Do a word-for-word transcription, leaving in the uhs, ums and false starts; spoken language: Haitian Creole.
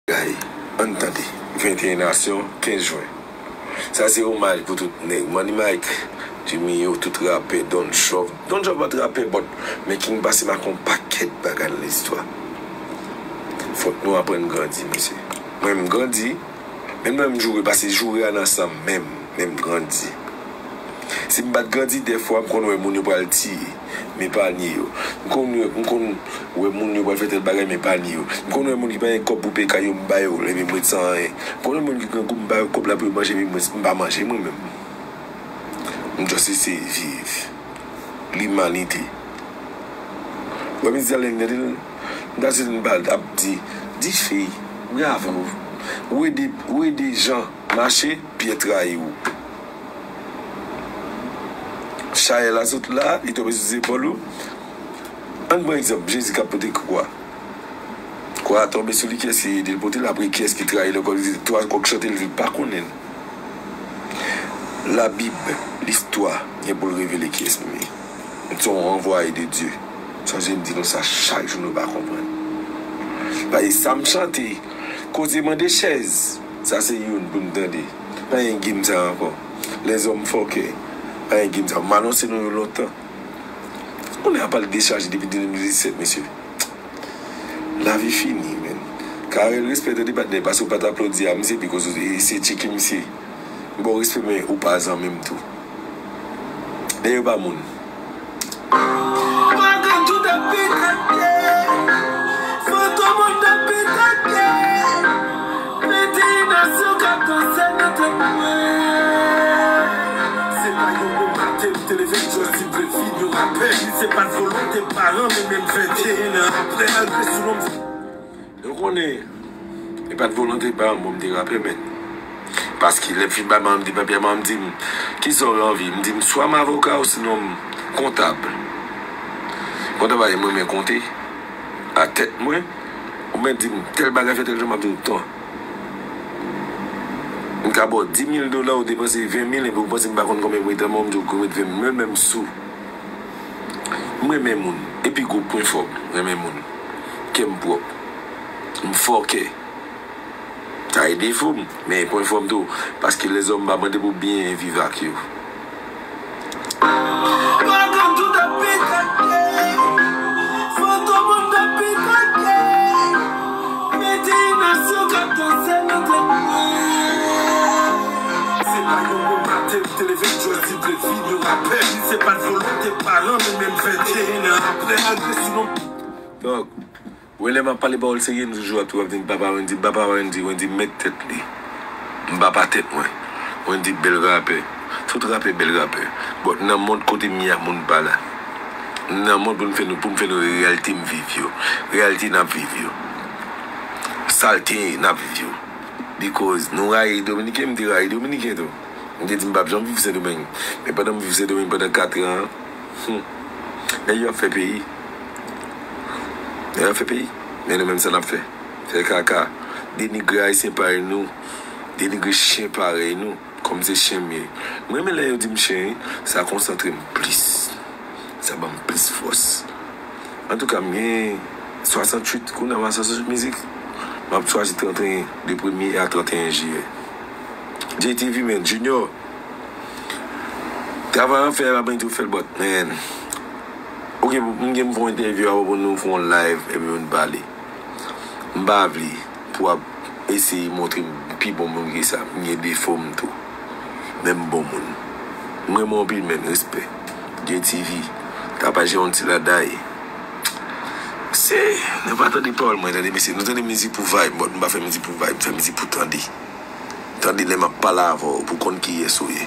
Guy, ann tande. Venteyen Nasyon, kenz jen. Sa se omaj pou tout nèg. Money Mike, Jimmy yo, tout rapè, Don Chov. Don Chov pa t rapè, but, men King pase m ak yon pakèt bagay nan listwa. Fòk nou aprann grandi, mesye. Mwen, m grandi. Menm lè m joure, pase joure a nan san m, menm, menm grandi. Si m pa t grandi, dèfwa, m konn wè moun yo pral tiye, m epanye yo. M konn, m konn wè moun yo pral fè tèl bagay, m epanye yo. M konn wè moun ki pa gen kòb pou peye kay yo, m ba yo l, epi m ret san anyen. M konn wè moun ki grangou, m ba yo kòb la pou yo manje, epi mwen, m pa manje mwen menm. M just eseye viv limanite. Wè mizè lè m tande l, m ta sot m pa ap di, Dife, bravo. Ou ede, ou ede Jan mache, Pyè trayi w. Chayè la sot la, li tonbe sou zepòl ou. Ann pran egzanp, Jezi k ap pote kwa. Kwa a tonbe sou li, kiyès ki ede l pote l? Apre, kiyès ki trayi l ankò? Li di, twa kòk chante, l vin pa konnen l. Labib, listwa, gen pou l revele kiyès m ye. M se yon anvwaye de Dye. Sonje m di nou sa chak jou, nou pa konprann. Paske sa m chante, koze mande chèz, sa se youn pou n tande. Pa gen game sa ankò. Lèzòm fòkè. Pa gen game sa. M anonse nou yo lontan. Kounye a pral dechaje depi de mil disèt, mesye. Lavi fini, men. Karel, respè tande patnè, paske w pa t aplodi a misye, pi koz e se tcheke misye. M ba w respè, men ou pa zanmi m tou. Dèyè yo pa moun. Makan tout ap pete. Fantom ap pete. Mete nasyon k ap danse nan tèt mwen. Se pa yon bon maten m te leve, just di vle vin yon rapè. Se pa t volonte paran, men menm venteyen an apre, malgre sou non m. Nou konnen, e pa t volonte paran m pou m te rapè, men. Paske lè m fin bay manman m di papye a, manman m di m, "Kisa w anvi?" M di m, "Swa m avoka, osinon m kontab." Kontab a di m renmen konte a tèt mwen, ou mèt di m, "Tèl bagay fè tèl jan," m ap di w, "Tan." M ka ba w di mil dola, ou depanse ven mil, epi ou panse m pa konn konbyen m ret nan men w, m di w ret ven mil, mwen menm sou. M renmen moun, epi gwo pwen fò m, renmen moun. Kè m pwòp. M fò kè. Sa e defo m, men e pwen fò m tou, paske lèzòm pa mande pou byen viv ak yo. Makan tout ap pete. Fantom ap pete. Mete nasyon k ap danse nan tèt mwen. Se pa yon bon maten m te leve, just di vle vin yon rapè. Se pa t volonte paran, men menm venteyen an apre, malgre sou non. Donk, wè lè m ap pale pawòl serye, m toujou ap tou ap di m papa Wendy, papa Wendy, Wendy mèt tèt li. M papa tèt mwen. Wendy bèl rapè. Tout rapè bèl rapè. But nan mond kote m ye a, moun pa la. M nan mond pou m fè nou, pou m fè nou reyalite m viv yo. Reyalite n ap viv yo. Salte n ap viv yo. Because nou rayi Dominiken, m te rayi Dominiken tou. M te di m p ap janm viv Sendomeng. Men pandan m viv Sendomeng pandan kat an, hmm, nèg yo ap fè peyi. Nèg yo ap fè peyi. Men nou menm sa n ap fè. Fè kaka. Denigre Ayisyen parèy nou. Denigre chen parèy nou. Kòm se chen m ye. M renmen lè yo di m chen, wi. Sa konsantre m plis. Sa ban m plis fòs. Antouka, m gen swasanntuit, kounye a m a swasanntuit mizik. M ap chwazi trannteyen, de premye a trannteyen jiyè. J T V, men, Junior. Travay w ap fè a, pa bliye tou fè l, but, men. Ou gen, m gen pou fè yon entèvyou avè w pou nou fè yon live, epi nou pale. M pa vle pou w ap eseye montre m pi bon moun ke sa. M gen defo m tou. Men m bon moun. M renmen w anpil, men respè. J T V, Tapaj yon ti laday. Se, nou pa tande pawòl mwen, tande mesye. Nou tande mizik pou vibe, but nou pa fè mizik pou vibe, fè mizik pou tande. Tande lè m ap pale avè w, pou konn kiyès ou ye.